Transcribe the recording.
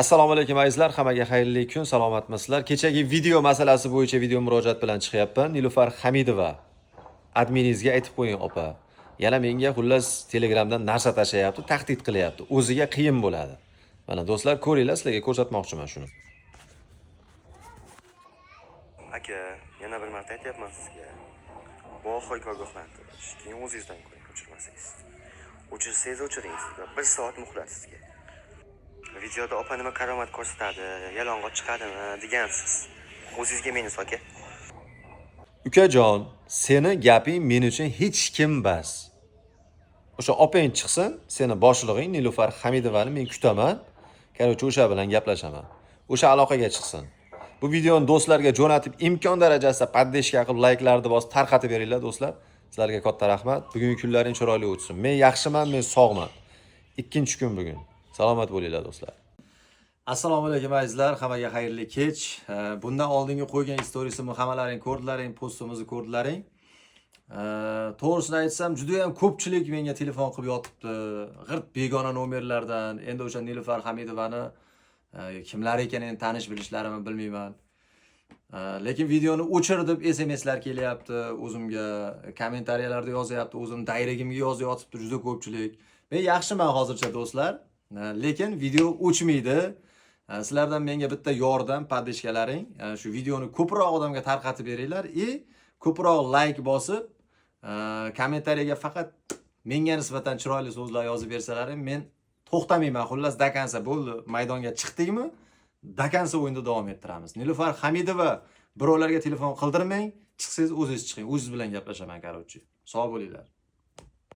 Assalomu alaykum azizlar, hammaga xayrli kun, salomatmisizlar? Kechagi video masalasi bo'yicha video murojaat bilan chiqyapman. Nilufar Hamidova, adminingizga aytib qo'ying, opa. Yana menga xullas Telegramdan narsa tashlayapti, tahdid qilyapti. O'ziga qiyin bo'ladi. Mana do'stlar, ko'ringlar, sizlarga ko'rsatmoqchiman shuni. Aka, yana bir marta aytyapman sizga. Bu oxirgi ogohlantirish. Keyin o'zingizdan ko'ring, o'chirmasangiz. O'chirsangiz o'chiring sizga. Bir soat muhlat sizga. Videoda opa nima karomat ko'rsatadi, yalang'och chiqadimi degansiz. O'zingizga minus, aka. Ukajon, seni gaping men uchun hech kim bas. O'sha opang chiqsin, seni boshlig'ing Nilufar Hamidovani men kutaman. Короче, o'sha bilan gaplashaman. O'sha aloqaga chiqsin. Bu videoni do'stlarga jo'natib, imkon darajasida поддержка qilib, layklarni bosib tarqatib beringlar, do'stlar. Sizlarga katta rahmat. Bugungi kunlaring chiroyli o'tsin. Men yaxshiman, men sog'man. Ikkinchi kun bugun. Salomat bo'linglar, do'stlar. Assalomu alaykum azizlar, hammaga xayrli kech. Bundan oldingi qo'ygan storiesimni hammalaring ko'rdilaring, postimizni ko'rdilaring. To'g'risini aytsam, juda ham ko'pchilik menga telefon qilib yotibdi. G'irt begona nomerlardan. Endi o'sha Nilufar Hamidovani kimlar ekanini tanish bilishlarimni bilmayman. Lekin videoni o'chir deb SMSlar kelyapti o'zimga, kommentariyalarda yozyapti, o'zim directimga yozyotibdi juda ko'pchilik. Men yaxshiman hozircha, do'stlar. Lekin video o'chmaydi. Sizlardan menga bitta yordam, поддержка laring, shu videoni ko'proq odamga tarqatib beringlar и ko'proq layk bosib, kommentariyaga faqat menga nisbatan chiroyli so'zlar yozib bersalaring, men to'xtamayman. Xullas, до конца bo'ldi. Maydonga chiqdikmi, до конца o'yinda davom ettiramiz. Nilufar Hamidova, birovlarga telefon qildirmang, chiqsangiz o'zingiz chiqing. O'zingiz bilan gaplashaman, короче. Sog' bo'linglar.